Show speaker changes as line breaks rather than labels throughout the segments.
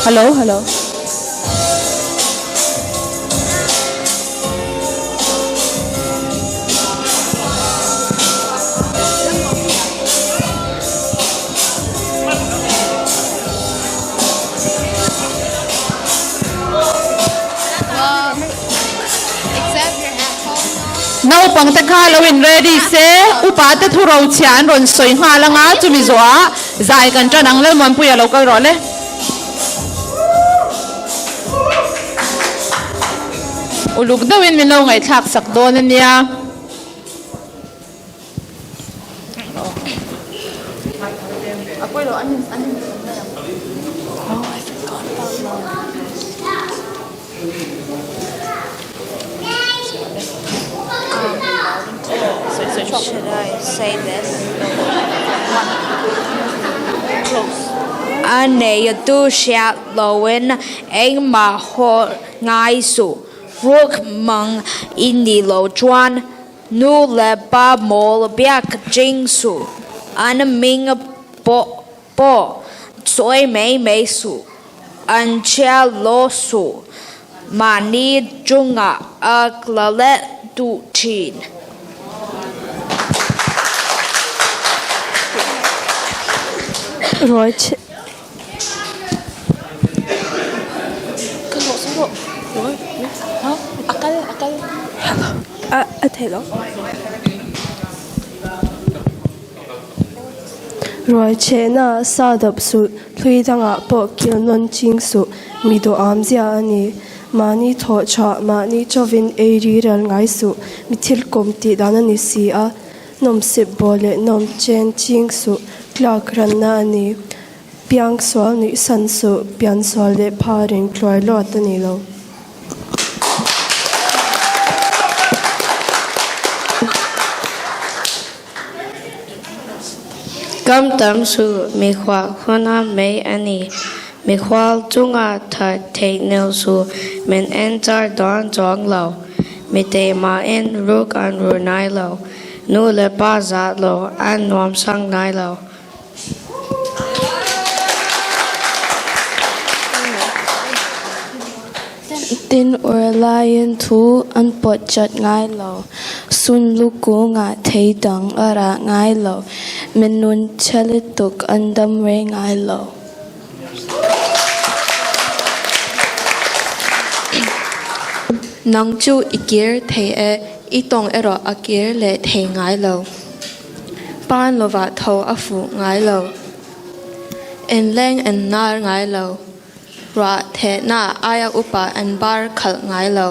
Hello hello. Naupang te kha lo in ready se, upa te thu ro chhia an rawn sawi nghal anga chumi zawhah zai kan tan ang Lalmuanpuia lo kal rawh le. Uluk deuhin min lo ngaihthlak sak dawn a nia.
A neitu hriat loin engmah haw ngai suh. Ruk mang i ni lo chuan Nu le pa mawl biak ching suh, an hming pawh sawi mai mai suh, an chhia law suh, mahni chungah a tla leh duh thin.
Ruai Ruaichehna sa dap suh, hlui dangah pawh kil nawn ching suh, mi duham zia a ni. Mahni thawh tha, mahni chawin ei ri ral ngai suh, mi thil kawm tih dan a ni si a. Nawmsip baw leh nawm chen ching suh, tlak ranna a ni. Piang sual nuih san suh, pian sual leh pha ring tluai luat a ni lo.
Kam tam suh, mikhual huna mai a ni. Mikhual chunga that theih nel suh, min en char dawn chuang lo. Mi teimain ruk an ru nai lo. Nu le pa zah lo, an nuam sang ngai lo.
Tin ur laiin thu an pawt chat ngai lo, sun lu kungah thei dang a rah ngai lo, minun chhe lutuk an dam rei ngai lo. Nang chu i kir thei e, i tawng erawh a kir leh thei ngai lo. Pan lovah tho a fuh ngai lo. En leng en nar ngai lo. Ruah thehna aia upa an bar khalh ngai lo.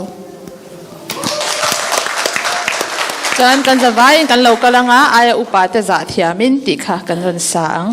Chuan kan zavaiin kan lo kal anga aia upa te zah thiamin tih kha kan rawn sa ang.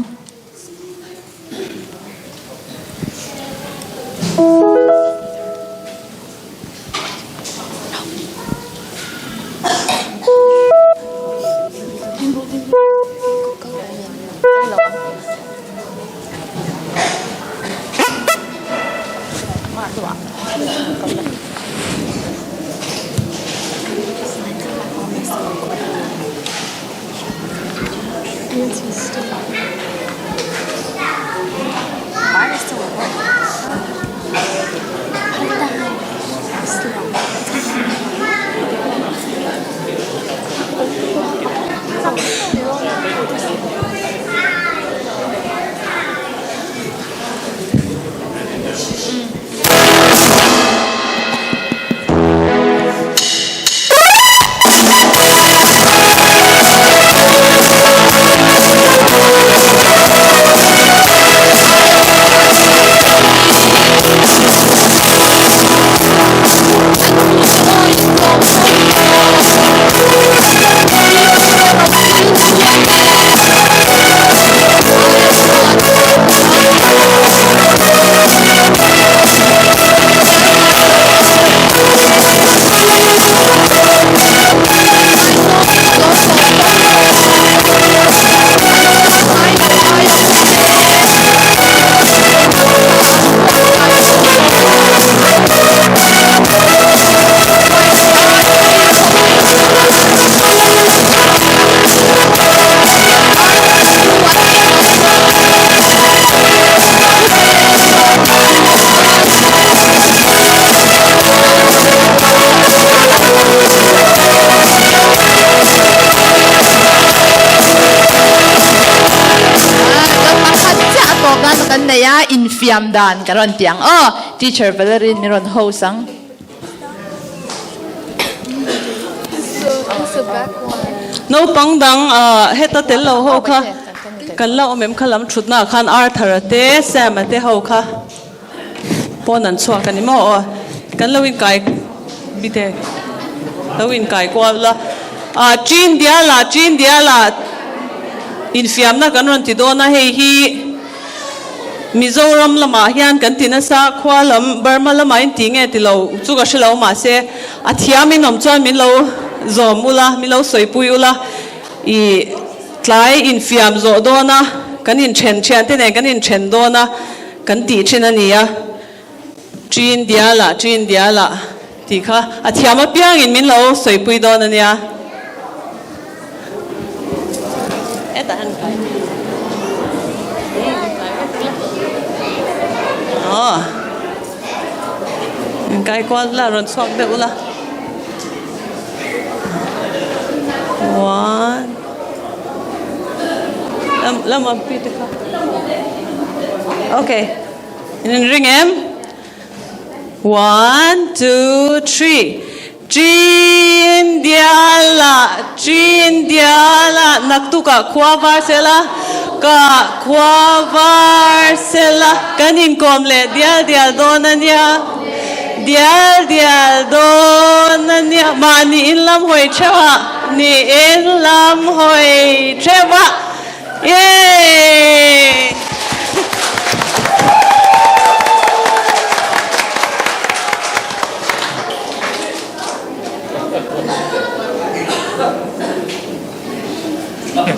a, infiam dan ka rawn ti ang aw. Teacher Valerie min rawn host ang.
Naupang dang heta tel lo ho kha kan la awm em kha lam thutna ah khan Arthur a te Sam a te ho kha pawn an chhuak a ni maw aw kan lo inkai bite lo inkai kual la ah Chin Diala Chin Diala infiamna kan rawn ti dawn a hei hi Mizoram lamah hian kan ti nasa, khua lam, Burma lamah in ti nge ti lo chu ka hre lo mahse a thiam in awm chuan min lo zawm ula, min lo sawipui ula, i tlai infiam zawh dawn a, kan inthen thian te nen kan inthen dawn a kan tih thin a ni a, Chin dialah, Chin dialah tih kha a thiam apiangin min lo sawipui dawn a nia. Hetah hian kai. Aw. In kai kual la rawn chhuak deuh ula. One. Lam lam ang pi te kha. Okay. In ring em? One, two, three. Chin diala, chin diala, naktukah khua var sela, ka khua var sela, kan inkawm leh dial dial dawn a nia, dial dial dawn a nia, mahni in lam hawi theuh ah, ni in lam hawi theuh ah, Yay!